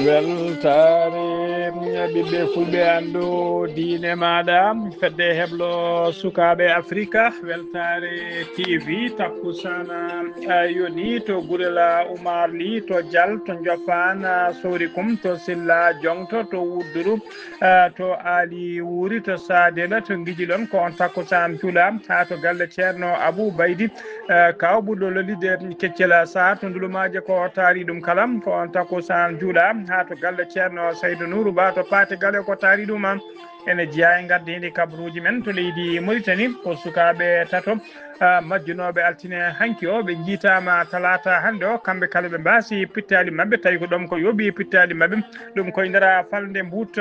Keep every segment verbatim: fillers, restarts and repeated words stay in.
Weltaare ɓiɓɓe fulɓe, anndu diine maaɗa, fedde heblo sukaaɓe Afrika, weltaare T V, takkusana, a, yoni to Gurela Umar Li, to Jal, to Njofaan, a, Sowri Kum, to Silla Joŋto, to Wudduru, a, to Ali Wuri, to Sadela, to Ngijilon, ko on takkusaan jula, haa to galle Ceerno Abu Baydi, Eh, kaw ɓurɗo lollude Keccel Saar to Ndulumaaje ko taari ɗum kala, ko on takkusaan juula haa to galle Ceerno Saydu Nuuru Ba to Paate Gale ko taari ɗum. Ene jeyaa e ngardiindi kabaruuji men to leydi Moritani, ko sukaaɓe tato, ah, majjunooɓe altine hanki o, ɓe njiitaama talaata hannde o, kamɓe kala ɓe mbaasi pittaali maɓɓe, tawi ko ɗoon ko yooɓi pittaali maɓɓe, ɗum koye nder falnde Mbuut.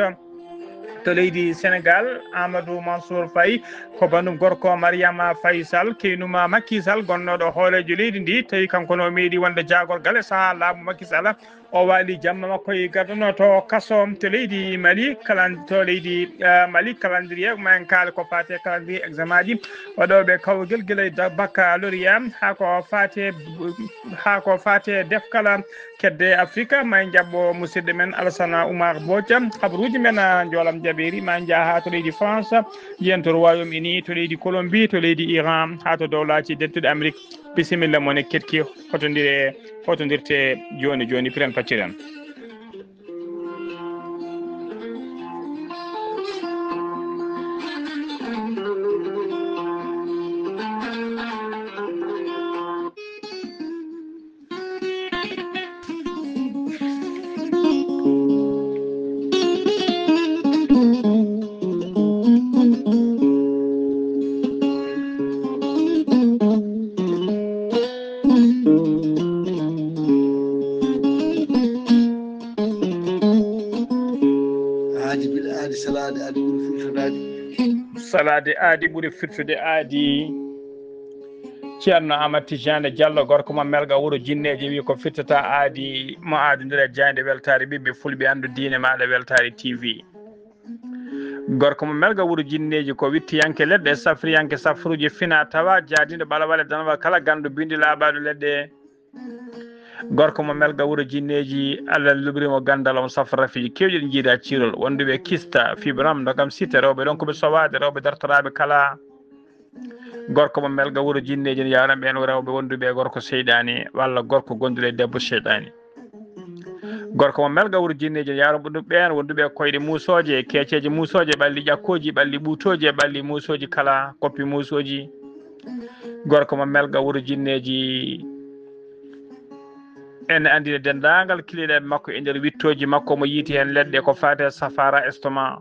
To leydi Senegal, Amadou Mansour Faye ko banndum gorko Mariama Faye Sall, keynuma Macky Sall, gonnooɗo hooreejo leydi ndi, tawi kanko no meeɗi wonde jaagorgal e sahaa laamu Macky Sall. O waali jamma makko e gadano to kaso to leydi Mali, kalan-, to leydi, eh, Mali, calendrier, ma en kaala ko faati e calendrier examen ji waɗooɓe kawgel gila e da-, baccalauréat, haa ko faati, haa ko faati e defkala kedde Afrika, ma en jaɓɓo musidɗo men Alassane Oumar Botia. Habaruuji men, ah, njoolam jaɓeeri, ma en njaa haa to leydi France, njiyen to Royaume Uni, to leydi Colombie, to leydi Iran, haa to Dowlaaji Dentuɗi Amerik. Bisimilla mon e ketki, hotondire, hotondirte jooni jooni, piren pacciren. Aadi bil aadi, salaade aadi ɓuri firtude aadi. Salaade aadi ɓuri firtude aadi. Ceerno Amat Tijane Diallo, gorko mo Melga wuro Jinneeji, wi ko firtata aadi mo aadondira e jaaynde weltaare ɓiɓɓe fulɓe, anndu diine maaɗa weltaare T V. Gorko mo Melga wuro Jinneeji ko wittiyanke leɗɗe, safriyanke safruuji fina tawa, jaadinɗo ɓalawale danawal kala ganndo bindi laaɓaaɗo leɗɗe. Gorko mo Melga wuro Jinneeji, Allah luɓri mo ganndal, omo safra rafiji keewɗi ɗi njiida ciirol, wonduɓe kista, fibram, ndogam site, rewɓe ronkuɓe sowaade, rewɓe dartoraaɓe kala. Gorko mo Melga wuro Jinneeji ne yaaran ɓeen rewɓe wonduɓe e gorko seyɗaani, walla gorko gonduɗo e debbo seyɗaani. Gorko mo Melga wuro Jinneeji ne yaaran ɓurɗo ɓeen wonduɓe e koyɗe muusooje, keeceeje muusooje, ɓalli ƴakkooji, ɓalli ɓuutooji, ɓalli muusooji kala, koppi muusooji. Gorko mo Melga wuro Jinneeji, en anndina denndaangal kiliɗeeɓe makko e nder wittooji makko, mo yiiti heen leɗɗe ko faati e safara, estomac.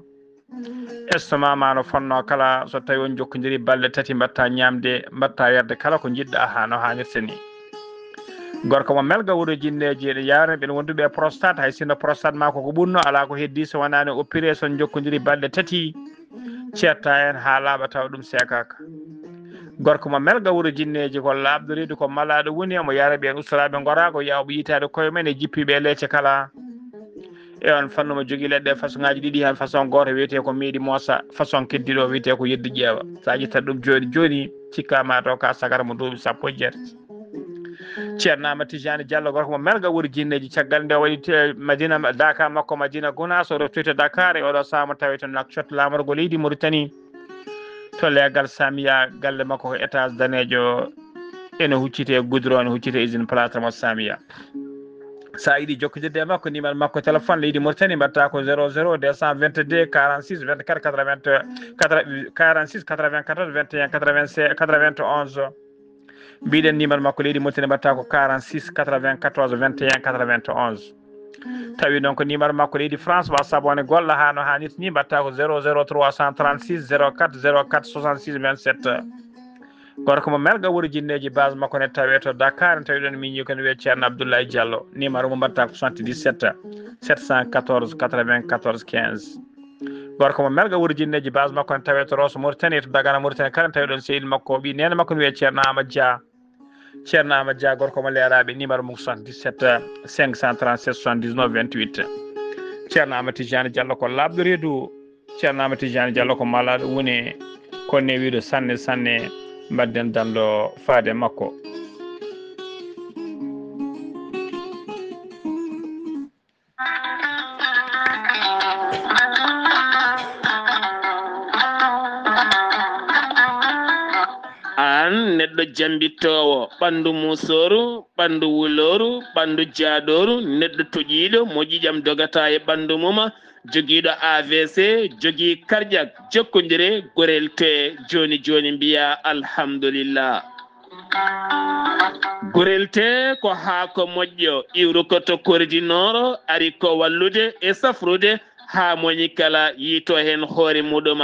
Estomac ma no fonnoo kala, so tawi on jokkondiri balɗe tati, mbaɗta ñaamde, mbaɗta yarde kala ko njiɗɗa haa no haanirta ni. Gorko mo Melga wuro Jinneeji, ene yaarani ɓeen wonduɓe e prostate, hay sinno prostate ma ko ko ɓurno, alaa ko heddi so wonaani opéré, so on jokkondiri balɗe tati, ceetta heen haa laaɓa tawa ɗum seekaaka. Gorko mo Melga wuro Jinneeji ko laaɓɗo reedu, ko malaaɗo woni, omo yaara ɓeen ustoraaɓe ngoraago, yaawɓe yitaade koye men e jippiiɓe e leece kala. E on fannu mo jogii leɗɗe façon ŋaaji ɗiɗi, heen façon gooto wiyetee ko meeɗi moosa, façon keddiiɗo wiyetee ko yeddi ƴeewa. So a ƴettat ɗum jooni jooni, cikkaa ma taw ka sagara mo duuɓi sappo e jeetati. Ceerno Amat Tijani Diallo, gorko mo Melga wuro Jinneeji, caggal nde o waɗi te-, Madina, Daaka makko Madina Gunaas, o rewtoyta Dakar, e oɗo sahaa mo tawi to Nouakchott, laamorgo leydi Mauritanie. To leegal Samia, galle makko ko étage daneejo, ene hucciti e goudron, ene hucciti e usine plâtre mo Samia. So a yiɗi jokkondirde e makko, numéro makko téléphone leydi Mauritanie, mbaɗta ko zéro zéro deux cent vingt-deux quarante-six vingt-quatre quatre-vingts, quarante-six quatre-vingt-quatorze vingt et un quatre-vingt-seize quatre-vingt-onze. Mbiɗen numéro makko leydi Mauritanie, mbaɗta ko quarante-six quatre-vingt-quatorze vingt et un quatre-vingt-onze. Tawi noon ko numéro makko leydi France, WhatsApp o ne golla haa no haanirta ni, mbaɗta ko zéro zéro trois cent trente-six zéro quatre zéro quatre soixante-six vingt-sept. Gorko mo Melga wuro Jinneeji, base makko ne tawee to Dakar, ne tawi ɗon miñi ko ne wiyee Ceerno Abdoulaye Diallo. Numéro mo mbaɗta ko soixante-dix-sept sept cent quatorze quatre-vingt-quatorze quinze. Gorko mo Melga wuro Jinneeji, base makko ne tawee to Rosso Mauritanie, to Dagana Mauritanie kala, ne tawi ɗon sehil makko, ɓii neene makko ne wiyee Ceerno Amadou Dia. Ceerno Amadou Dia, gorko mo Leeraaɓe, numéro mum ko soixante-dix-sept cinq cent trente-sept soixante-dix-neuf vingt-huit. Ceerno Amadou Tijani Diallo ko laaɓɗo reedu. Ceerno Amadou Tijani Diallo ko malaaɗo woni, ko newiiɗo sanne sanne, mbaɗden danndo faade makko. jambittoowo ɓanndu muusooru, ɓanndu wulooru, ɓanndu jaadooru, neɗɗo toƴiiɗo mo ƴiiƴam dogata e ɓanndu mum, jogiiɗo A V C, jogii karƴak, jokkondire, gorel tee jooni jooni mbiyaa alhamdulillah. Gorel tee ko haako moƴƴo, iwru ko to Kori du Nord, ari ko wallude e safrude haa moni kala yiito heen hoore muɗum.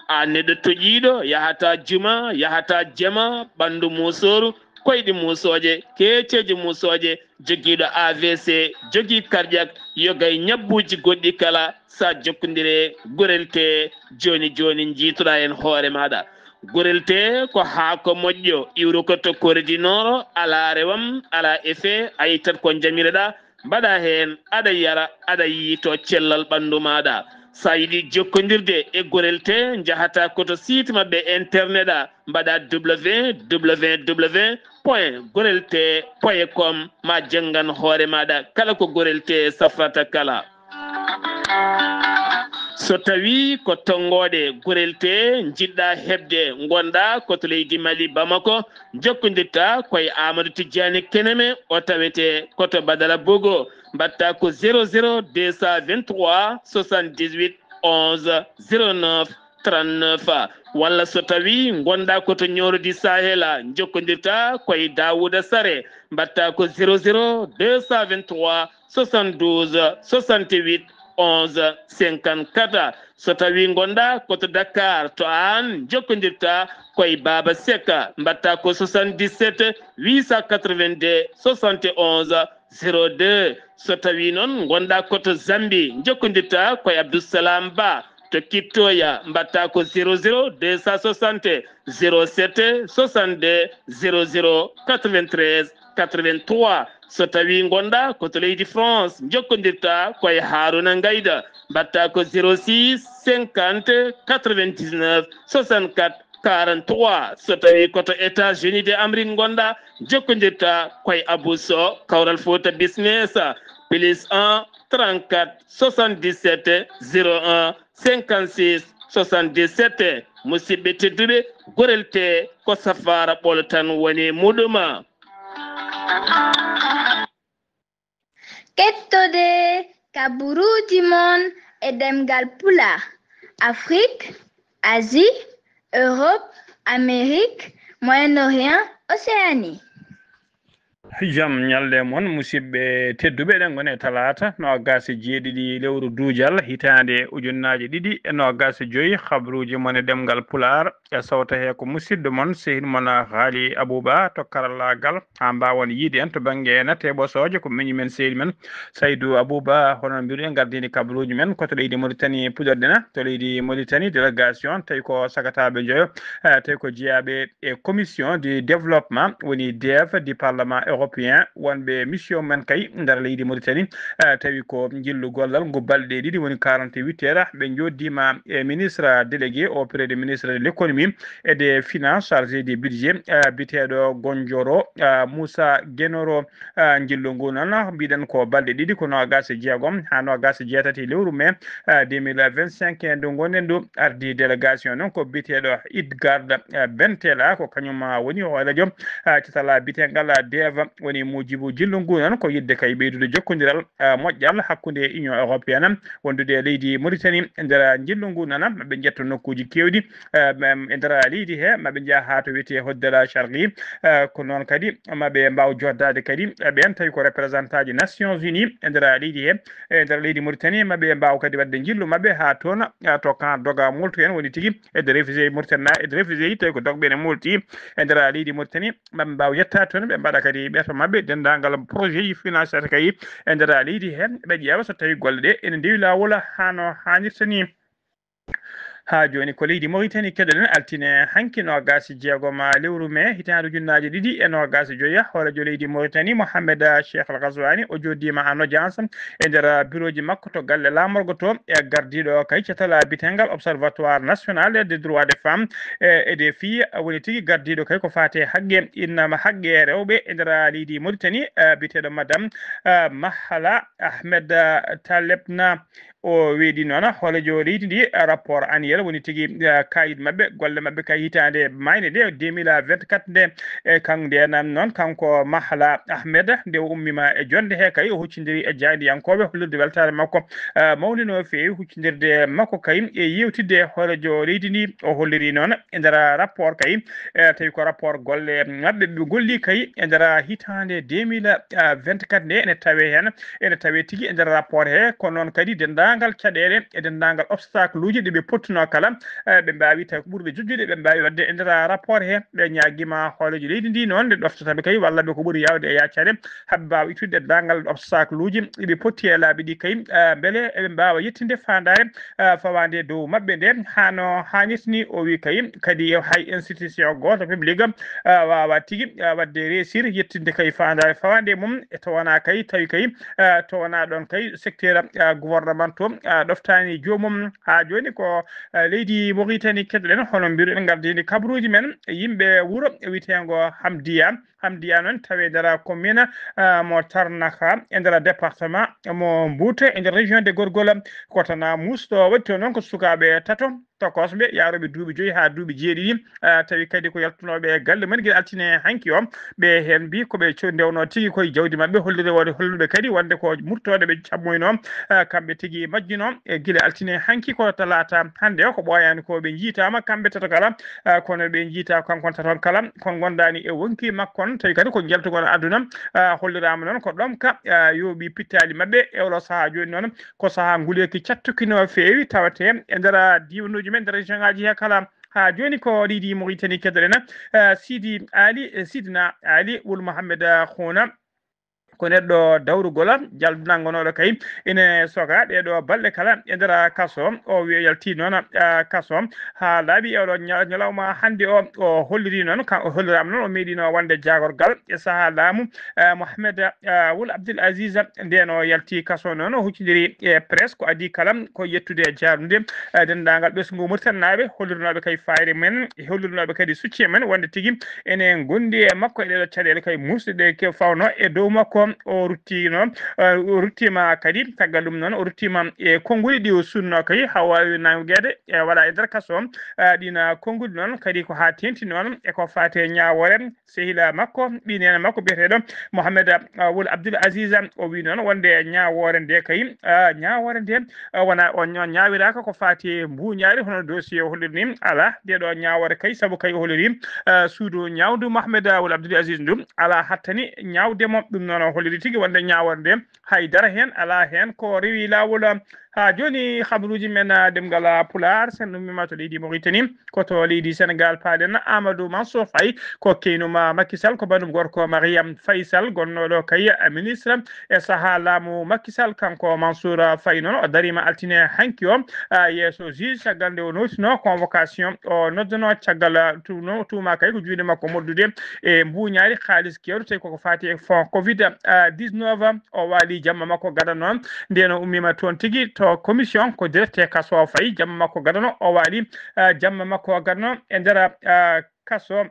A neɗɗo toƴiiɗo, yahata juma, yahata jama, ɓanndu muusooru, koyɗi muusooje, keeceeje muusooje, jogiiɗo A V C, jogii karƴak, yoga e ñabbuuji goɗɗi kala, sa jokkondire gorel tee jooni jooni njiitoɗaa heen hoore maaɗa. Gorel tee ko haako moƴƴo, iwru ko to Kori du Nord, alaa rewam, alaa effet, a ittat ko njamiroɗaa, mbaɗa heen, aɗa yara, aɗa yiito cellal ɓanndu maaɗa. Sa yiɗi jokkondirde e gorel tee, njahata ko to site maɓɓe internet a, mbaɗa www point gorel tee point com, ma janngan hoore maaɗa kala ko gorel tee safrata kala. So tawii ko tonngooɗe gorel tee njiɗɗaa heɓde, ngonɗaa ko to leydi Mali, Bamako, jokkondirta ko e Amadou Tidiani Keneme, o tawetee ko to Badara Bogo, mbaɗta ko zéro zéro deux cent vingt-trois soixante-dix-huit onze zéro neuf trente-neuf, walla so tawii ngonɗaa ko to Nioro du Sahel, jokkondirta ko e Daouda Sare, mbaɗta ko zéro zéro deux cent vingt-trois soixante-douze soixante-huit onze cinquante-quatre. So tawii ngonɗaa ko to Dakar, to Hann, jokkondirta ko e Baba Seck, mbaɗta ko soixante-dix-sept huit cent quatre-vingt-deux soixante et onze zéro deux. So tawii noon ngonɗaa ko to Zambie, jokkondirta ko e Abdou Salam Ba, to Kittoya, mbaɗta ko zéro zéro deux cent soixante zéro sept soixante-deux zéro zéro quatre-vingt-treize quatre-vingt-trois. So tawii ngonɗaa ko to leydi France, jokkondirta ko e Harouna Ngayda, mbaɗta ko zéro six cinquante quatre-vingt-dix-neuf soixante-quatre quarante-trois. So tawii ko to États-Unis de Amérique ngonɗaa, jokkondirta ko e Abou Sow, Kawral Fouta Business, plus un trente-quatre soixante-dix-sept zéro un cinquante-six soixante-dix-sept. Musidɓe tedduɓe, gorel tee ko safaara ɓolo tan woni muɗum. Kettode kaburuuji mon e ɗemngal Pulaar, Afrique, Asie, Europe, Amérique, Moyen-Orient, Océanie. Jam ñalɗe mon, musidɓe tedduɓe. Eɗen ngoni e talaata noogaas e jeeɗiɗi lewru duujal, hitaande ujunnaaje ɗiɗi e noogaas e joy. Habruuji mon e ɗemngal Pulaar, e sawta he ko musidɗo mon, sehil mon Haali Abuuba to karallaagal, haa mbaawon yiide en to bannge natte ɓosooje. Ko miñi men, sehil men Saydu Abuuba, hono mbiruɗen, gardini kabaruuji men ko to leydi Moritani puɗorɗen. To leydi Moritani, délégation tawi ko sagataaɓe njoyo, eh, tawi ko jeyaaɓe e commission du développement, woni D E V du Parlement européen, wonɓe mission men kay nder leydi Moritani, eh, tawi ko njillu gollal ngu balɗe ɗiɗi, woni quarante-huit heures. Ɓe njooɗdiima e ministre délégué auprès de ministre de l'économie et des finances chargé du budget, eh, biyeteeɗo Gonjoro, eh, Moussa Genoro. Eh, njillu ngu noon, mbiɗen ko balɗe ɗiɗi, ko noogaas e jeegom haa noogaas e jeetati lewru mai, eh, deux mille vingt-cinq ndu ngonɗen ɗo. Ardii délégation noon ko biyeteeɗo Idgard, eh, Bentela, ko kañum, ah, woni hooreejo, ah, catal biyeteegal D E V. Woni muujibu njillu ngu noon ko yiɗde kay ɓeydude jokkondiral, ah, moƴƴal hakkunde Union européenne wondude e leydi Mauritanie e nder njillu ngu noon. Maɓe njetto nokkuuji keewɗi, eh, mem-, e nder leydi he, maɓe njaha haa to wiyetee Hoddala Sharqi, eh, ko noon kadi maɓe mbaaw joddaade kadi, eh, ɓeen tawi ko représentant ji Nations Unies e nder leydi he, e nder leydi Mauritanie, maɓe mbaaw kadi waɗde njillu maɓɓe haa toon, eh, to camp Doga Moltu en woni tigi, aide réfugié Mauritanie, aide réfugié tawi ko Dogɓe ene molti e nder leydi Mauritanie, maɓe mbaaw yettaade toon, ɓe mbaɗa kadi ɓeto maɓɓe denndaangal projet ji financé kay e nder leydi he, ɓe ƴeewa so tawi golle ɗe ene ndewi laawol haa no haanirta ni. Haa jooni ko leydi Mauritanie keɗoɗen, altine hanki noogaas e jeegom lewru mai hitaande ujunnaaje ɗiɗi e noogaas e joya. Hooreejo leydi Mauritanie, Mohamed Cheikh Al Ghazouani, o jooɗiima en audience e nder birooji makko to galle laamorgo to, e gardiiɗo kay catal biyeteegal Observatoire National des Droits des Femmes, e, et des Filles, woni tigi gardiiɗo kay ko faati e haqqe, innama haqqe rewɓe e nder leydi Mauritanie, eh, biyeteeɗo Madame, eh, Mahala Ahmed, eh, Talebna. O weeɗi noon hooreejo leydi ndi rapport annuel woni tigi, eh, kayit maɓɓe, golle maɓɓe kay hitaande mayde nde deux mille vingt-quatre nde. E kan nde nan noon, kanko Mahala Ahmed, nde o ummima e jonde he kay, o huccindiri e jaayndiyankooɓe hollirde weltaare makko, eh, mawnde no feewi, huccindirde makko kay e yewtidde e hooreejo leydi ndi. O holliri noon e nder rapport kay, eh, tawi ko rapport golle maɓɓe ɓe golli kay e nder hitaande deux mille vingt-quatre nde, ene tawe heen, ene tawe tigi e nder rapport he. Kono noon kadi denndaangal caɗeele e denndaangal obstacle uji ɗi ɓe pottuno kala, eh, ɓe mbaawi tawi ko ɓurɓe jojjude ɓe mbaawi waɗde e nder rapport he. Ɓe ñaagima hooreejo leydi ndi noon nde ɗoftata ɓe kay walla ɓe ko ɓuri yaawde e yaacade, haɓe mbaawa ittude denndaangal obstacle uji ɗi ɓe potti e laabi ɗi kay, eh, mbele eɓe mbaawa yettinde faandaare, eh, fawaande dow maɓɓe nde hano haanirta ni. O wi kay kadi hay institution gooto public, eh, waawa tigi, eh, waɗde réussir yettinde kay faandaare fawaande mum e to wona kay tawi kay, eh, to wona ɗon kay secteur, eh, gouvernement to, eh, ɗoftaani joomum. Haa jooni ko, eh, leydi Mauritanie keɗoɗen, hono mbiruɗen ngardini kabaruuji men, yimɓe wuro wiyeteengo Hamdiya. Hamdiya noon tawi e nder commune, eh, mo Tarnaka e nder département mo Mbour e nder région de Gorgol. Ko tan muusɗo waɗi toon noon ko sukaaɓe tato tokosɓe yaarooɓe duuɓi joyi haa duuɓi jeeɗiɗi, eh, tawi kadi ko yaltunooɓe e galle men gila altine hanki o. Ɓe heen mbi ko ɓe co-, ndewno tigi koye jawdi maɓɓe, hollire wonde holluɓe kadi wonde ko murtooɗe ɓe cammoyno, eh, kamɓe tigi majjuno e gila altine hanki ko talaata hannde o. Ko ɓooyaani ko ɓe njiitaama kamɓe tato kala, eh, kono ɓe njiita kankon taton kala, kon ngondaani e wonki makkon, tawi kadi ko njaltugol aduna, eh, holliraama noon ko ɗomka, eh, yooɓi pittaali maɓɓe e oɗo sahaa jooni noon. Ko sahaa nguleeki cattuki no feewi tawate e nder diiwanuuji men, nder région ngaaji he kala. Haa jooni ko leydi Mauritanie keɗoɗen, eh, Sidi Ali, eh, Sidina Ali Wul Mohammed, eh, Khouna. Ko neɗɗo dawrugol, jalbinanngonooɗo kay ene soga ɗee ɗoo balɗe kala e nder kaso. O wiya yalti noon, eh, kaso haa laaɓi e oɗo ña-, ñalawma hannde o. O holliri noon, ka, o holliraama noon, o meeɗino wonde jaagorgal e sahaa laamu, eh, Mohamed, eh, Wul Abdul Aziz. Ndeen o yalti kaso noon, o huccindiri e presse, ko adii kala ko yettude e jaarnude, eh, denndaangal ɓesngu Mauritanie naaɓe, hollirinooɓe kay fayre men, e hollirinooɓe kadi soutien men, wonde tigi ene ngondi e makko e ɗeɗo caɗeele kay muusɗe ɗe ke fawno e dow makko. O ruttino, eh, o ruttima kadi, caggal ɗum noon, o ruttima e konguɗi ɗi o sunno kay, haa waawi nangeede e waɗa e nder kaso. Eh, ɗina konguɗi noon kadi ko haa teenti noon e ko faati e ñaawoore sehila makko, ɓii neene makko biyeteeɗo Mohamed, ah, Wul Abdul Aziz. O wi noon wonde ñaawoore nde kay, ah, ñaawoore nde, ah, wona o ña-, ñaawiraaka ko faati e mbuuñaari, hono dossier o holliri ni. Alaa, nde ɗo ñaawoore kay, sabu kay o holliri, ah, suudu ñaawdu Mohamed, ah, Wul Abdul Aziz ndu, alaa hattani ñaawde mo. Ɗum noon o holliri tigi wonde ñaawoore nde hay dara heen alaa heen ko rewi laawol. Haa jooni, habaruuji men, ah, ɗemngal, ah, Pulaar, sen ummima to leydi Mauritanie, ko to leydi Senegal paaɗen. Amadou Mansour Faye ko keynuma Macky Sall, ko banndum gorko Mariam Faye Sall, gonnooɗo kay, ah, ministre e sahaa laamu Macky Sall. Kanko Mansour, ah, Faye noon, o darima altine hanki o, ah, yeeso juge caggal nde o nootino convocation, o nodduno caggal, ah, tuuno, tuuma kay ko juuɗe makko moddude e mbuuñaari haalis keewɗo, tawi koko faati e fonds covid, ah, dix-neuf. O waali jamma makko gadano, nden o ummima toon tigi to commission, ko direct e kaso o fayi. Jamma makko gadano, o waali, ah, jamma makko gadano e nder, ah, kaso.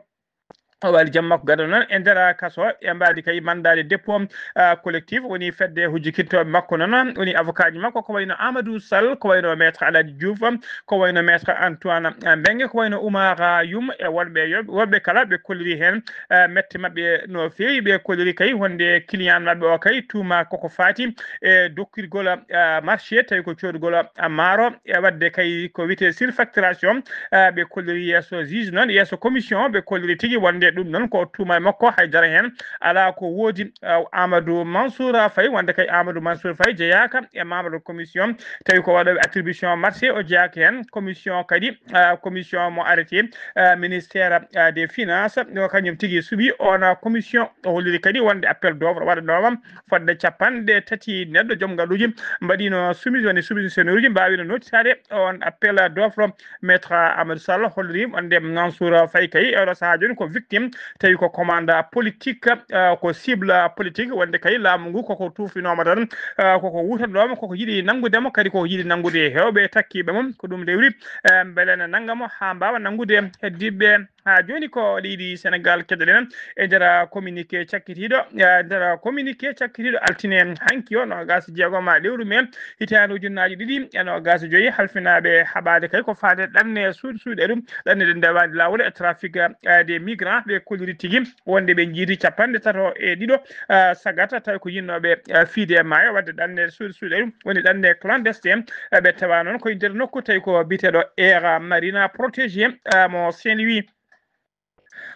O waali jamma makko gadano noon e nder kaso e mbaadi kay mandat de dépôt, ah, collectif, woni fedde hujjikintooɓe makko noon, woni avocat ji makko, ko wayno Amadou Sall, ko wayno Maître Aladji Diouf, ko wayno Maître Antoine, ah, Mbengue, ko wayno Oumar, ah, Youm e wonɓe yo-, woɓɓe kala ɓe kolliri heen, ah, mette maɓɓe no feewi. Ɓe kolliri kay wonde client maɓɓe o kay tuuma koko faati e dokkirgol, ah, marché, tawi ko coodgol, ah, maaro, e waɗde kay ko wiyetee surfacturation. Ah, ɓe kolliri yeeso juge noon, yeeso commission, ɓe kolliri tigi wonde ɗum noon ko tuuma e makko, haydara heen alaa ko woodi. Ah, Amadou Mansour Faye, wonde kay Amadou Mansour Faye jeyaaka e membre de commission, tawi ko waɗooɓe attribution marché, o jeyaaka heen. Commission kadi, ah, commission mo arrêté, ah, ministère, ah, des finances, o kañum tigi suɓi on commission. O holliri kadi wonde appel d'offre waɗanooma fodde capanɗe tati neɗɗo joom ngaluuji mbaɗino soumis, woni soumissionnaire uji mbaawino nootitaade on appel d'offre. Maître Amadou Sall holliri wonde Mansour Faye kay e oɗo sahaa jooni ko victime, tawi ko commande politique, ah, ko cible politique, wonde kay laamu ngu koko tuufinooma tan, ah, koko wutanooma, koko yiɗi nanngude mo, kadi koko yiɗi nanngude heewɓe takkiiɓe mum, ko ɗum rewri, eh, mbele ne nannga mo haa mbaawa nanngude heddiiɓe Haa jooni ko leydi Senegaal keɗoɗen e nder communiqué cakkitiiɗo, e nder communiqué cakkitiiɗo altine hanki o, noogas e jeegom lewru mee hitaande ujunnaaji ɗiɗi e noogas e joyi, halfinaaɓe haɓaade kay ko faade ɗanne suuɗi suuɗeeru, ɗanne ɗe ndewaani laawol e trafic, eh, des migrants, ɓe kolliri tigi wonde ɓe njiiti capanɗe tato e ɗiɗo, eh, sagata, tawi ko yinnooɓe, eh, fiide e maayo, waɗde ɗanne suuɗi suuɗeeru, woni ɗanne clandestin, eh, ɓe tawa noon koye nder nokku tawi ko biyeteeɗo Air Marina Protégé, eh, mo Saint-Louis.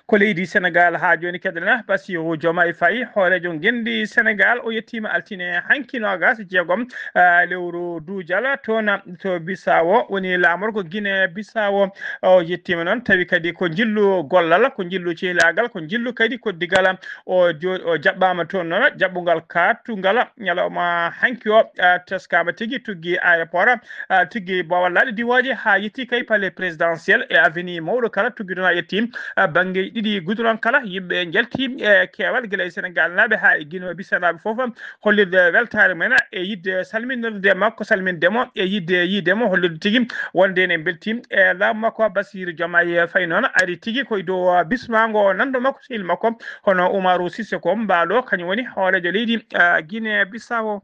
Ko leydi Senegaal haa jooni keɗoɗen, Bassirou Diomaye Faye, hooreejo ngenndi Senegaal, o yettiima altine hanki noogas e jeegom, ah, lewru duujal, toon to Bissau, woni laamorgo Guinée Bissau. O yettiima noon, tawi kadi ko njillu gollal, ko njillu cehlaagal, ko njillu kadi koddigal. O jo-, o jaɓɓaama toon noon, jaɓɓungal kaattungal ñalawma hanki o, ah, teskaama tigi, tuggi aéroport, ah, tuggi boowal laaɗe diwooje haa yetti kay palais présidentiel e avenue mawɗo kala, tuggi toon haa yetti, ah, bannge ɗiɗi goudron kala, yimɓe njalti e keewal gila e Senegaalnaaɓe haa e Guinée Bissawnaaɓe fof, hollirde weltaare mumen e yiɗde salminorde makko, salminde mo e yiɗde yiide mo, hollirde tigi wonde ene mbelti e laamu makko. Bassirou Diomaye Faye noon ari tigi koye dow bismaango nanndo makko, sehil makko, hono Umaru Sissoco Embaló, kañum woni hooreejo leydi, ah, Guinée Bissau.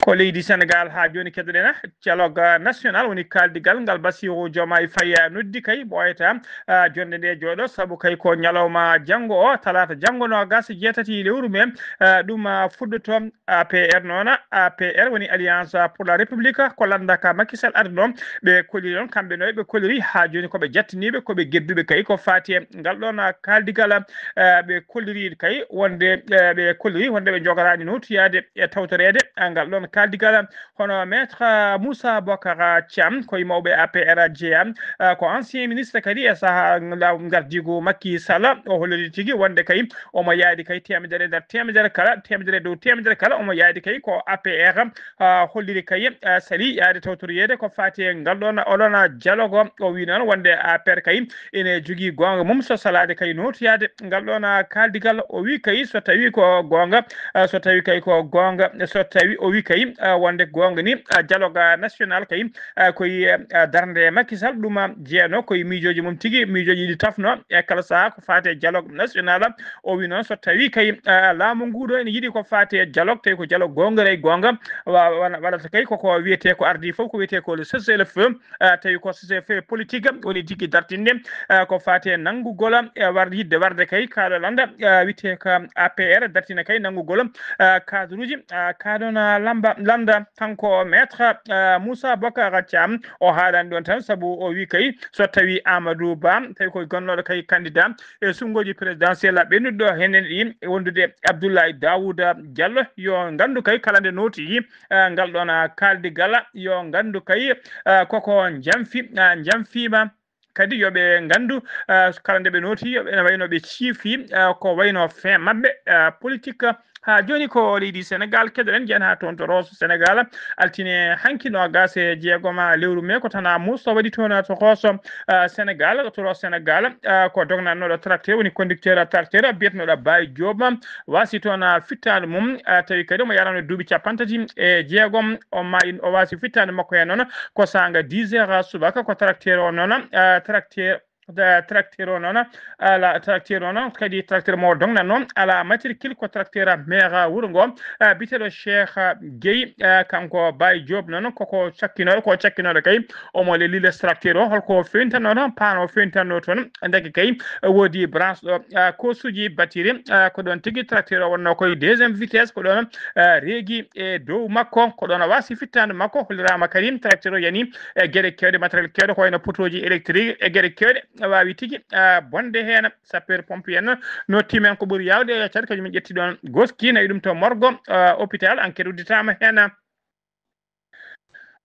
Ko leydi Senegaal haa jooni keɗoɗen, dialogue national woni kaaldigal ngal Bassirou Diomaye Faye noddi kay ɓooyata, ah, jonnde nde jooɗo, sabu kay ko ñalawma janngo o, talaata janngo noogas e jeetati lewru mee, ah, ɗum, ah, fuɗɗoto. A P R noon, A P R woni Alliance pour la République, ko lannda ka Macky Sall arduno, ɓe kolliri noon, kamɓe noon ɓe kolliri haa jooni ko ɓe jattiniiɓe, ko ɓe gedduɓe kay ko faati e ngal ɗoon kaaldigal, eh, ɓe kolliri kay wonde, eh, ɓe kolliri wonde ɓe njogaraani nootiyaade e tawtoreede, eh, ngal ɗoon kaaldigal. Hono Maître Moussa Bocar Thiam, ko e mawɓe A P R jeyaa, eh, ko ancien ministre kadi e sahaa law-, ngardiigu Macky Sall, o holliri tigi wonde kay omo yaadi kay teemedere e nder teemedere kala, teemedere e dow teemedere kala, omo yaadi kay ko A P R, ah, holliri kay, ah, sali yaade tawtoriyeede ko faati e ngal ɗoon, o ɗoon dialogue. O wi noon wonde A P R kay ene jogii goonga mum so salaade kay nootiyaade ngal ɗoon, ah, kaaldigal. O wi kay so tawi ko goonga, ah, so tawi kay ko goonga, so tawi o wi kay, ah, wonde goonga ni, ah, dialogue, ah, national kay, ah, koye, ah, darnde Macky Sall, ɗum, ah, jeyanoo koye miijooji mum tigi, miijooji ɗi tafno e kala sahaa ko faati e dialogue national. O wi noon so tawi kay, ah, laamu ngu ɗo ene yiɗi ko faati e dialogue, tawi ko dialogue goonga e goonga, wa-, wa-, waɗata kay koko wiyetee ko ardii fof, ko wiyetee ko le cessez-le-feu, ah, tawi ko cessez-le-feu politique woni tigi dartinde, ah, ko faati e nanngugol, e war-, yiɗde warde kay kaaɗo lannda, ah, wiyetee ko A P R dartina kay nanngugol, ah, cadre uji, ah, kaaɗo na lamba, lannda. Kanko Maître, ah, Moussa Bocar Thiam, o haalani ɗoon tan, sabu o wi kay so tawi Amadou Ba, tawi ko gonnooɗo kay candidat e sunngoji présidentiel ɓennuɗo ɗo, henen ɗi e wondude Abdoulaye Daouda Diallo, yo nganndu kay kala nde nooti, ah, ngal ɗoon, ah, kaaldigal, yo nganndu kay, ah, koko jamfi, ah, jamfiima. Kadi yo ɓe nganndu, ah, kala nde ɓe nooti, yo ɓe, ene wayno ɓe ciifi, ah, ko wayno fin maɓɓe, ah, politique. Haa jooni ko leydi Senegaal keɗoɗen, njiyen haa toon to Rosso Senegaal, altine hanki noogas e jeegom lewru mee, ko Tana Moussa waɗi toon to Rosso, ah, Senegaal, to Rosso Senegaal, ah, ko dognannooɗo tracteur, woni conducteur tracteur, biyetenooɗo Baye Diop, waasi toon, ah, fittaandu mum, ah, tawi kadi omo yaarano duuɓi capanɗe tati e jeegom, o maayi, o waasi fittaandu makko heen noon ko saanga dix heures subaka, ko tracteur o noon, ah, tracteur, ah, tracteur o noon, ala tracteur o noon, kadi tracteur mo dognanno, ala matricule, ko tracteur maire wuro ngo, ah, biyeteeɗo Cheikh Gueye, ah, kanko Baye Diop noon, koko cakkinooɗo, ko cakkinooɗo kay, omo lelli les tracteur o, holko fewntanno toon, paan o fewntanno toon, ndeke kay, woodi branche ɗo, ah, kosuji batiri, ah, ko ɗoon tigi tracteur o wonno koye deuxième vitesse, ko ɗoon, ah, reegi e dow makko, ko ɗoon o waasi fittaandu makko, holliraama kadi tracteur o yani e geɗe keewɗe, matériel keewɗe, ko wayno potooji électrique e geɗe keewɗe, waawi tigi, ah, bonde heen. Sapeur pompier en nottii men ko ɓuri yaawde e yaccat, kañum en ƴetti ɗoon goski, nawi ɗum to morgo, ah, hôpital, enquête udditaama heen.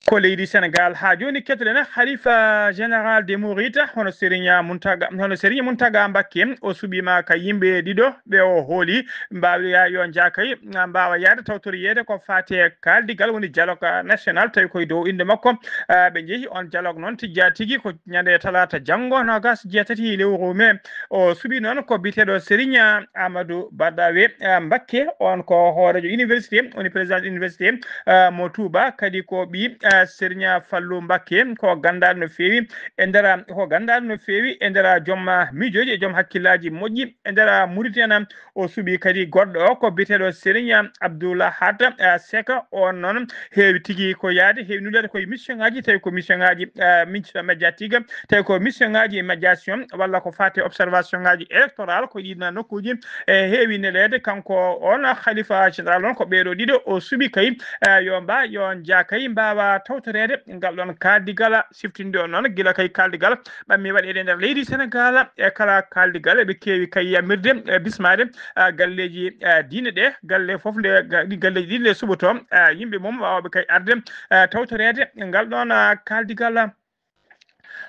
Ko leydi Senegaal haa jooni, keɗoɗen Khalifa général des Mourides, hono Serigne Mountaga, hono Serigne Mountaga Mbacké, o suɓiima ka yimɓe ɗiɗo ɓe o hooli mbaawa yo njaakay, mbaawa yaade tawtoriyeede ko faati e kaaldigal woni dialogue national, tawi koye dow innde makko, ah, ɓe njehi. On dialogue noon tijjaa tigi ko ñande talaata janngo, noogas e jeetati lewru mee. O suɓii noon ko biyeteeɗo Serigne Amadou Badawe, ah, Mbakke, on ko hooreejo université, woni président université, ah, mo Touba, kadi ko ɓii, Serigne Fallou Mbacké ko ganndal no feewi e nder, ko ganndal no feewi e nder joom miijooji e joom hakkillaaji moƴƴi e nder Mauritanie. O suɓii kadi goɗɗo o ko biyeteeɗo Serigne Abdoulahat, eh, Seck. On noon heewi tigi ko yahde, heewi nulleede koye mission ngaji, tawi ko mission ngaji, eh, mission médiatique, tawi ko mission ngaji médiation walla ko faati observation ngaji électoral ko ɗiɗo nokkuuji e heewi neleede. Kanko on khalifa général on ko ɓeeɗo ɗiɗo o suɓi kay, eh, yo mba-, yo njaa kay mbaawa tawtoreede ngal ɗon kaaldigal siftinde on noon gila kay kaaldigal ɓammi waɗeede nder leydi Senegal. E kala kaaldigal eɓe keewi kay yamirde, e bismaade, eh, galleeji, eh, diine ɗe, galle fof nde ga-, ɗi galleeji ɗiɗi ɗe suɓoto, eh, yimɓe mum waawɓe kay arde, eh, tawtoreede ngal ɗon, eh, kaaldigal.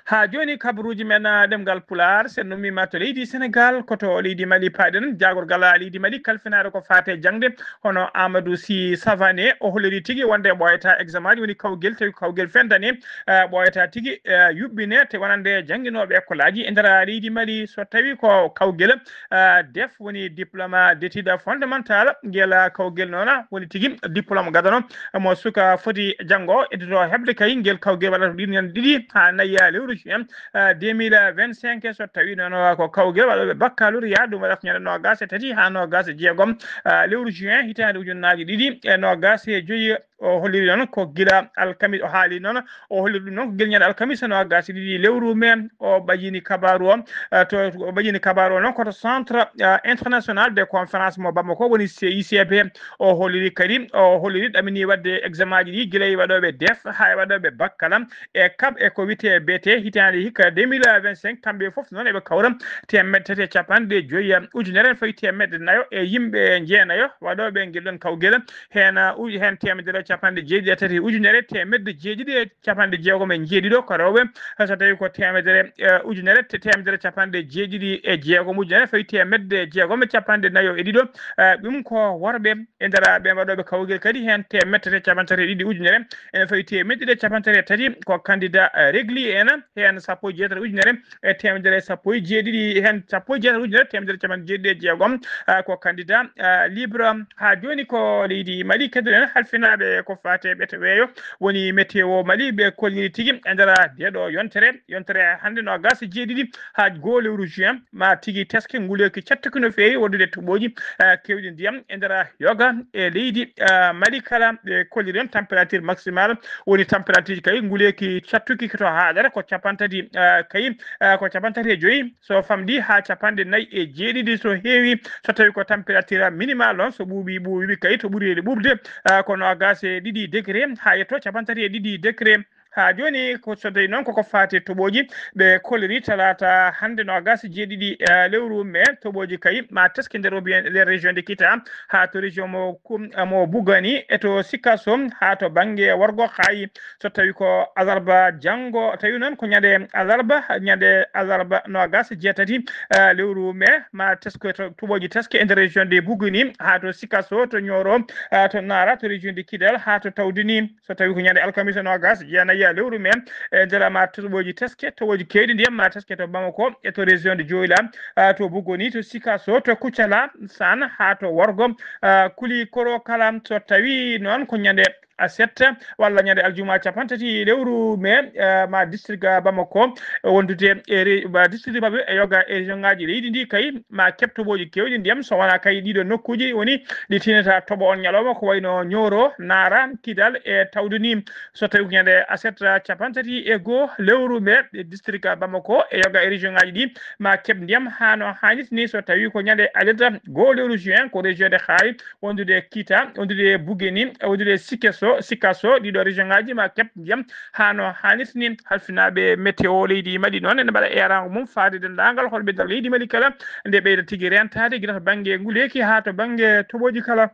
Haa jooni kabaruuji men, ah, ɗemngal Pulaar, so en ummiima to leydi Senegal, ko to leydi Mali paaɗen. Jaagorgal, ah, leydi Mali kalfinaare ko faati e jaŋde, hono Amadou Sy Savané, o holliri tigi wonde ɓooyataa examen ji, woni kawgel, tawi kawgel fentani, ah, ɓooyataa tigi, ah, yuɓɓine, te wonande jannginooɓe ekkolaaji e nder leydi Mali. So tawi ko kawgel, ah, def woni diplôme d'études fondamentales, ngel, ah, kawgel noon, ah, woni tigi diplôme gadano mo suka foti janngo, eddoto heɓde kay ngel kawgel waɗata ɗiɗi ñande ɗiɗi haa nayi lewru juin, ah, deux mille vingt-cinq. So tawi noon ko kawgel waɗooɓe baccalauréat, ɗum waɗata ñande noogaas e tati haa noogaas e jeegom, ah, lewru juin hitaande ujunnaaji ɗiɗi e noogaas e joyi. O holliri noon ko gila alkamis, o haali noon, o holliri ɗum noon ko gila ñande alkamis noogaas e ɗiɗi lewru mai. O ɓajini kabaaru o, ah, to, o ɓajini kabaaru o noon ko to Centre, ah, International de Conférence mo Bamako, woni C I C B. O holliri kadi, o holliri ɗamini waɗde examen ji ɗi gila e waɗooɓe def haa e waɗooɓe bakkala e kab e ko wiyetee B T hitaande hikka deux mille vingt-cinq. Kamɓe fof noon eɓe kawra teemedde tati e capanɗe joyi ujunere fayi teemedde nayo e yimɓe jeenayo waɗooɓe ngel ɗon kawgel. Heen, uh, uj-, heen teemedere capanɗe jeeɗiɗi e tati ujunere teemedde jeeɗiɗi e capanɗe jeegom e jeeɗiɗo ko rewɓe. So tawi ko teemedere, eh, ujunere te-, teemedere capanɗe jeeɗiɗi e jeegom ujunere fayi teemedde jeegom e capanɗe nayo e ɗiɗo, eh, ɗum ko worɓe. E nder ɓe waɗooɓe kawgel kadi heen teemedde tati e capanɗe tati e ɗiɗi ujunere, ene fayi teemedde ɗiɗi e capanɗe tati e tati ko candidat, eh, régulier en, heen sappo e jeetati ujunere e teemedere sappo e jeeɗiɗi, heen sappo e jeetati ujunere teemedere capanɗe jeeɗiɗi e jeegom, ah, ko candidat, ah, libre. Haa jooni ko leydi Mali keddoɗen halfinaaɓe ko faati e ɓete weeyo, woni météo Mali, ɓe kolliri tigi e nder ndeeɗo yontere, yontere hannde noogaas e jeeɗiɗi haa goo lewru juin, ma tigi teske nguleeki cattuki no feewi, wondude toɓooji, ah, keewɗi ndiyam e nder yoga e leydi, ah, Mali kala. Ɓe kolliri on température maximale, woni température kay nguleeki cattuki to haaɗata ko capanɗe tati, ah, kay, ah, ko capanɗe tati e joyi, so famɗi haa capanɗe nayi e jeeɗiɗi so heewi. So tawi ko température minimal on, so ɓuuɓi, ɓuuɓi kay to ɓuri ɓuuɓde, ah, ko noogaas e ɗiɗi degré haa yetto capanɗe tati e ɗiɗi degré. Haa jooni ko so tawi noon koko faati toɓooji, ɓe kolliri talaata hannde noogaas e jeeɗiɗi, eh, lewru mai, toɓooji kay ma teske nder obi-, nder région de Kita haa to région mo Kum-, mo Bugani e to Sikaso haa to bannge worgo Xaayi. So tawi ko alarba janngo, tawi noon ko ñande alarba, ñande alarba noogaas e jeetati, eh, lewru mai, ma tesko to toɓooji teske e nder région de Buguni haa to Sikaso, to Nioro, eh, to Nara, to région de Kidal, haa to Tawdini. So tawi ko ñande alkamisa noogaas e jeenayi lewru mai, e nder ma toɓooji teske, toɓooji keewɗi ndiyam ma teske to Bamako e to région de Dioula, eh, to Bugoni, to Sikaso, to Kucala, San, haa to worgo, eh, Kuli Koro kala. So tawi noon ko ñande aset walla ñande aljuma capanɗe tati lewru mai, eh, ma district Bamako wondude e re-, ma district Bamako e yoga e région ngaji leydi ndi kay ma keɓ toɓooji keewɗi ndiyam, so wonaa kay ɗiɗo nokkuuji woni ɗi tinata toɓo on ñalawma, ko wayno Nioro, Nara, Kidal e Tawdoni. So tawi ko ñande aset capanɗe tati e goo lewru mai e district Bamako e yoga e région ngaji ɗi ma keɓ ndiyam haa no haanirta ni. So tawi ko ñande alet goo lewru juin ko région de Xaayi, wondude Kita, wondude Bugeni, wondude Sikeso, Sikaso, ɗiɗo région ngaji ma keɓ ndiyam haa no haanirta ni. Halfinaaɓe météo leydi Mali noon ene mbaɗa eeraango mum faade denndaangal holɓe nder leydi Mali kala, nde ɓeyda tigi rentaade gila to bannge nguleeki haa to bannge toɓooji kala.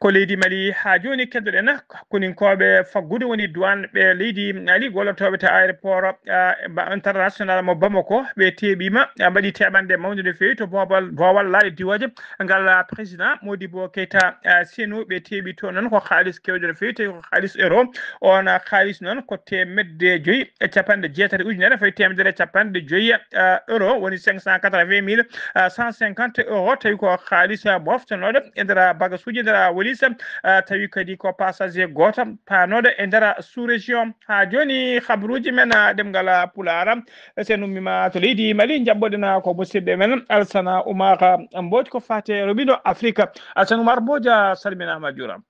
Ko leydi Mali haa jooni keddoɗen, koninkooɓe faggudu woni douane ɓe leydi Mali, gollotooɓe to aéroport, ah, ba-, international mo Bamako, ɓe teeɓiima, ah, mbaɗi teɓanɗe mawnde no feewi to boowal, boowal laaɗe diwooje ngal, ah, président Modibo Keita, ah, Senu, ɓe teeɓi toon noon ko kaalis keewɗo no feewi, tawi ko kaalis euro. On, ah, kaalis noon ko teemedde joyi e capanɗe jeetati ujunere fayi teemedere e capanɗe joyi, ah, euro, woni cinq cent quatre-vingt mille, ah, cent cinquante euro, tawi ko kaalis, ah, moftanooɗo e nder bagasuuji, e nder woni Tawi kadi ko passager gooto paanooɗo e nder sous-région. Haa jooni, habruuji men, ah, ɗemngal Pulaar, sen ummiima to leydi Mali, njaɓɓoɗen ko musidɓe men Alsana Oumar Mbodj, ko faati e roɓindo Afrique. Alsana Oumar Mbodj, a salminaama, a juuraama.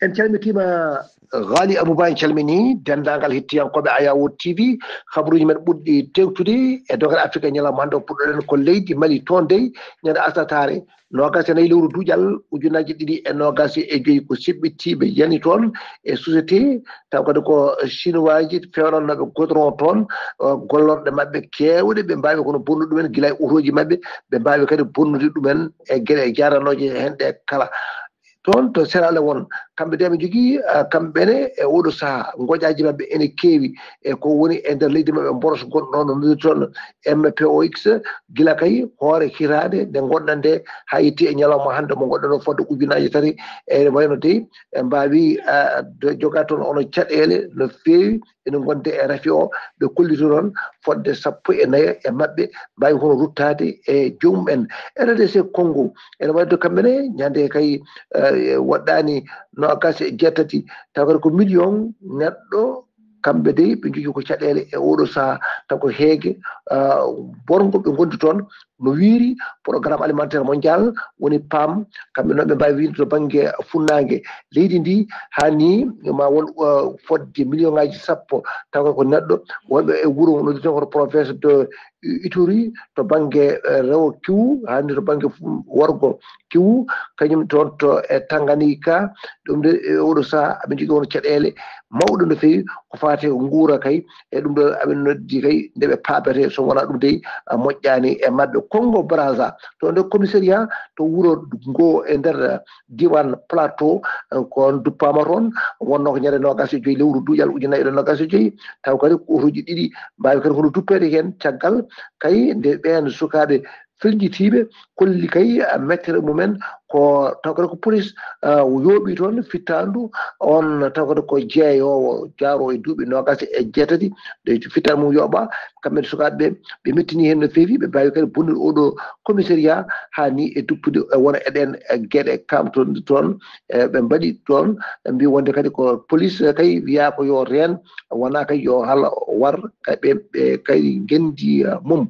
En calmitiima, Ghali Abouba, en calminii denndaangal hettiyankooɓe Ayawo T V. Habruuji men ɓurɗi tewtude e dogere Afrique e ñalawma hannde o, puɗɗoɗen ko leydi Mali. Toon dey, ñande arsataare, noogas e nayi lewru duujal ujunnaji ɗiɗi e noogas e joyi, ko siɓɓitiiɓe yani toon e société, taw kadi ko chinois ji feewnannooɓe goudron toon, eh, gollorɗe maɓɓe keewɗe ɓe mbaawi kono bonnude ɗumen, gila e otooji maɓɓe, ɓe mbaawi kadi bonnude ɗumen e geɗe jaaranooje heen ɗe kala. Toon to Sierra Leone, kamɓe de ɓe njogii, ah, kamɓe ne e oɗo sahaa, ngoƴaaji maɓɓe ene keewi, e ko woni e nder leydi maɓɓe, mboros gonɗo no noddi toon M P O X, gila kay hoore hitaande nde ngonɗen nde haa yetti e ñalawma hannde mo ngonɗen o fodde ujunaaji tati. E wayno dey, ɓe mbaawi, ah, do-, joga toon ono caɗeele no feewi, ene ngonde e rafi o, ɓe kolliti toon fodde sappo e nayo e maɓɓe mbaawi hono ruttaade e joomum en. R D C Congo, ene waɗde kamɓe ne, ñande kay, eh, waɗɗaani noogas e jeetati, taw kadi ko million neɗɗo, kamɓe dey ɓe njogii ko caɗeele e oɗo sahaa, taw ko heege, ah, borngo ɓe ngondi toon, no wiiri Programme Alimentaire Mondial, woni PAM, kamɓe noon ɓe mbaawi wiide to bannge funnaange leydi ndi, haa ni ma won, uh, fodde million ngaaji sappo, tawa ko neɗɗo wonɓe e wuro noddirten koto province de Ituri, to bannge, eh, rewo Kiwu, haa ni to bannge fu-, worgo Kiwu, kañum toon to e Tanganyika. Ɗum de, e oɗo sahaa, aɓe njogii won caɗeele mawɗe no feewi ko faati e nguura kay. E ɗum ɗo aɓe noddi kay nde ɓe paabete, so wonaa ɗum dey, ah, moƴƴaani e maɓɓe. Congo Brazza, to nder commissariat to wuro ngo e nder diiwaan Plateau, eh, ko on duppaama toon, wonnoo ko ñande noogas e joyi lewru duujal ujunnaji ɗiɗi e noogas e joyi, taw kadi ko otooji ɗiɗi mbaawi kadi hono duppeede heen caggal kay nde ɓeen sukaaɓe firjitiiɓe kolli kay, ah, mettere mumen ko taw kadi ko police, ah, yooɓi toon fittaandu on, taw kadi ko jeeyoowo jaaroo e duuɓi noogas e jeetati, nde fittaandu mum yooɓa, kamɓe sukaaɓe ɓe, ɓe mettini heen no feewi, ɓe mbaawi kadi bonnude oɗo commissariat haa ni e duppude e wona e ɗeen, e geɗe kam toon, toon, e ɓe mbaɗi toon, ɓe mbi wonde kadi ko police kay wiyaa ko yo reen, wonaa kay yo hal war, kay ɓe, ɓe kay ngenndi, ah, mum.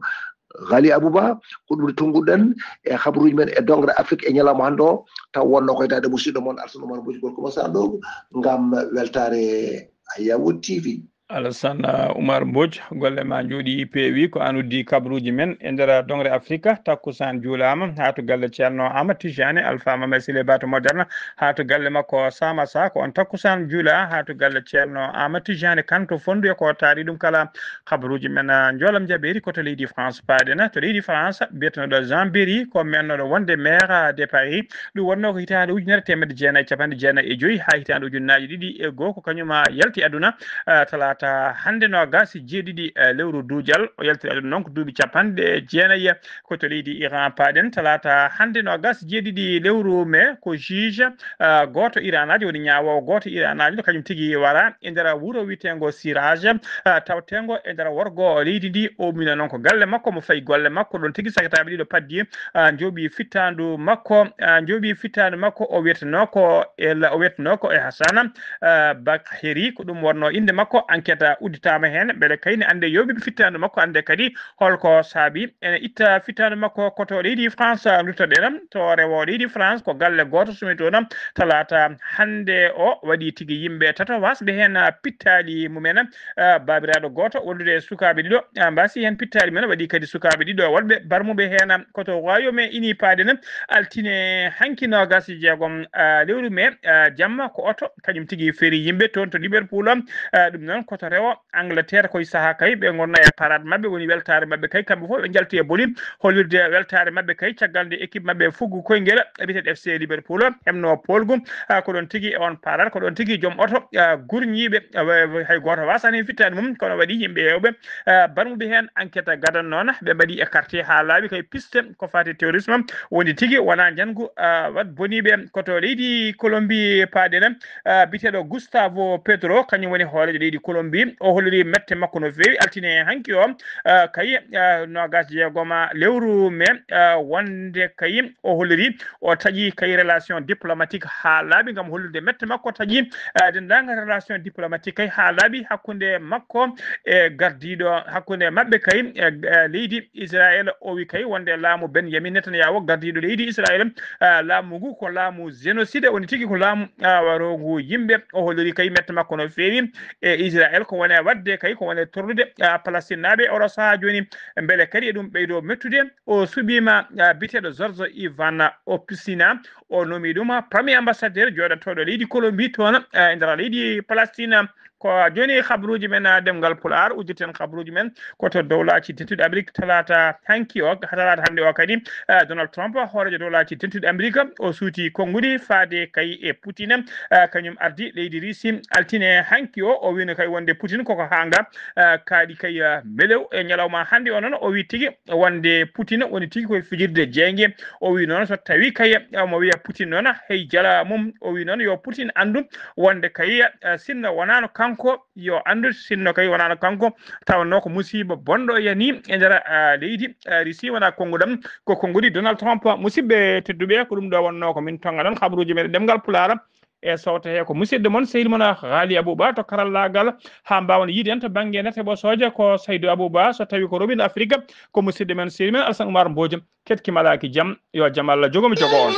Ghali Abouba, ko ɗum tonguɗen e habruuji men e dongre Afrique e ñalawma hannde o, taw wonno koye daade musidɗo mon Alsana Oumar Mbodj, gorko mo Sanɗo, ngam weltaare Ayawo T V. Alsana Oumar Mbodj, golle ma njooɗi peewi, ko an uddi kabruuji men e nder dongre Afrique. Takkusaan juulaama, haa to galle Ceerno Aamadu Tijjaani, Alfa Mame Sile Ba to Moderne, haa to galle makko Samassa, ko on takkusaan juula, haa to galle Ceerno Aamadu Tijjaani Kan to Fonndu, e ko taari ɗum kala. Habaruuji men, ah, njoolam jaɓeeri ko to leydi France paaɗen. To leydi France, biyeteeɗo Jean Berry ko meernooɗo wonde maire de Paris. Ɗum wonnoo ko hitaande ujunere teemedde jeenayi e capanɗe jeenayi e joyi haa hitaande ujunnaaji ɗiɗi e goo, ko kañum, ah, yalti aduna, ah, talaata hannde noogaas e jeeɗiɗi, eh, lewru duujal. O yaltiri aduna noon ko duuɓi capanɗe jeenayi. Ko to leydi Iran paaɗen, talaata hannde noogaas e jeeɗiɗi lewru mai, ko juge, ah, gooto Iranaajo, woni ñaawoowo gooto Iranaajo, kañum tigi wara e nder wuro wiyeteengo Siraj, ah, tawteengo e nder worgo leydi ndi. O umminoo noon ko galle makko, mo fayi golle makko, ɗoon tigi sakitaaɓe ɗiɗo paddi, ah, njooɓi fittaandu makko, ah, njooɓi fittaandu makko, o wiyetenoo ko El, o wiyetenoo ko El Hassan, ah, Bakheri, ko ɗum wonnoo innde makko. Enquête udditaama heen, mbele kay ne annde yooɓiiɓe fittaandu makko, annde kadi holko saabi ene itta fittaandu makko. Ko to leydi France nduttoɗen, to rewo leydi France, ko galle gooto sumi toon talaata hannde o, waɗi tigi yimɓe tato wasɓe heen pittaali mumen. Ah, baabiraaɗo gooto wondude e sukaaɓe ɗiɗo, ah, mbasi heen pittaali mumen, waɗi kadi sukaaɓe ɗiɗo wonɓe barmuɓe heen. Ko to Royaume-Uni paaɗen, altine hanki noogaas e jeegom, ah, lewru mai, ah, jamma, ko oto kañum tigi feeri yimɓe toon to Liverpool. Ah, ɗum noon ko to rewo Angleterre, koye sahaa kay ɓe ngonnoo e parade maɓɓe, woni weltaare maɓɓe kay, kamɓe fof ɓe njalti e boli, hollirde weltaare maɓɓe kay, caggal nde équipe maɓɓe fuggu koyngel, biyeteeɗo F C Liverpool, heɓnoo poolgu. Ah, ko ɗoon tigi e on parade, ko ɗoon tigi joom oto, ah, gurñiiɓe, ah, wa-, wa-, hay gooto waasani fittaandu mum, kono waɗi yimɓe heewɓe, ah, barmuɓe heen. Enquête gadano noon, ɓe mbaɗi écarté haa laaɓi kay piste ko faati terrorisme, woni tigi wonaa njanngu, ah, wat boniiɓe. Ko to leydi Colombie paaɗen, ah, biyeteeɗo Gustavo Petro, kañum woni hooreejo leydi Colombie. Mbi o holliri mette makko no feewi altine hanki o, ah, kay, ah, nogas jeegoma lewru mai, ah, wonde kay o holliri o taƴi kay relation diplomatique haa laaɓi ngam hollirde mette makko taƴi, ah, denndaangal relation diplomatique kay haa laaɓi hakkunde makko e gardiiɗo, hakkunde maɓɓe kay e, e leydi Israel. O wi kay wonde laamu Benjamin Netanyahu gardiiɗo leydi Israel, ah, laamu ngu ko laamu génocide, woni tigi ko laamu, ah, warogu yimɓe. O holliri kay mette makko no feewi e Israel ko wone wadde kay ko wone torlude, ah, Palestine naaɓe oɗo sahaa jooni. Mbele kadi e ɗum ɓeydo mettude, o suɓiima, ah, biteeɗo George Ivan Opsina, o nomi ɗum premier ambassadeur jooɗotooɗo leydi Colombie toon, ah, e nder leydi Palestine. Ko jooni habruuji men, ah, ɗemngal Pulaar, uddirten habruuji men ko to dowlaaji dentuɗi Amérique talaata hanki o, talaata hannde o kadi, ah, Donald Trump, hooreejo dowlaaji dentuɗi Amérique, o suuti konnguɗi faade kay e Putin, ah, kañum ardi leydi Russie altine hanki o, o wiino kay wonde Putin koko haanga, ah, kaaɗi kay, ah, melew e ñalawma hannde o noon, o wi tigi wonde Putin woni tigi koye fijirde jeynge. O wi noon so tawi kay, ah, mo wiya Putin noon hey jala mum, o wi noon yo Putin anndu wonde kay, ah, sinno wonaano kanko, yo anndu sinno kay wonaano kanko, tawanno ko musiba bonɗo yani e nder, ah, leydi, ah, Russie wona konnguɗam, ko konnguɗi Donald Trump. Musidɓe tedduɓe, ko ɗum ɗo wonno ko min tonga ɗon habruuji men e ɗemngal Pulaar. E sowto he ko musidɗo mon sehil mon Haali Abouba to karallaagal, haa mbaawen yiide en to bannge nate ɓosooje ko Saydou Abouba, so tawi ko Robin Afrique ko musidɗo men sehil men Alsan Oumar Mbodj. Ketki malaaki jam, yo jam Allah jogo mi jogo on.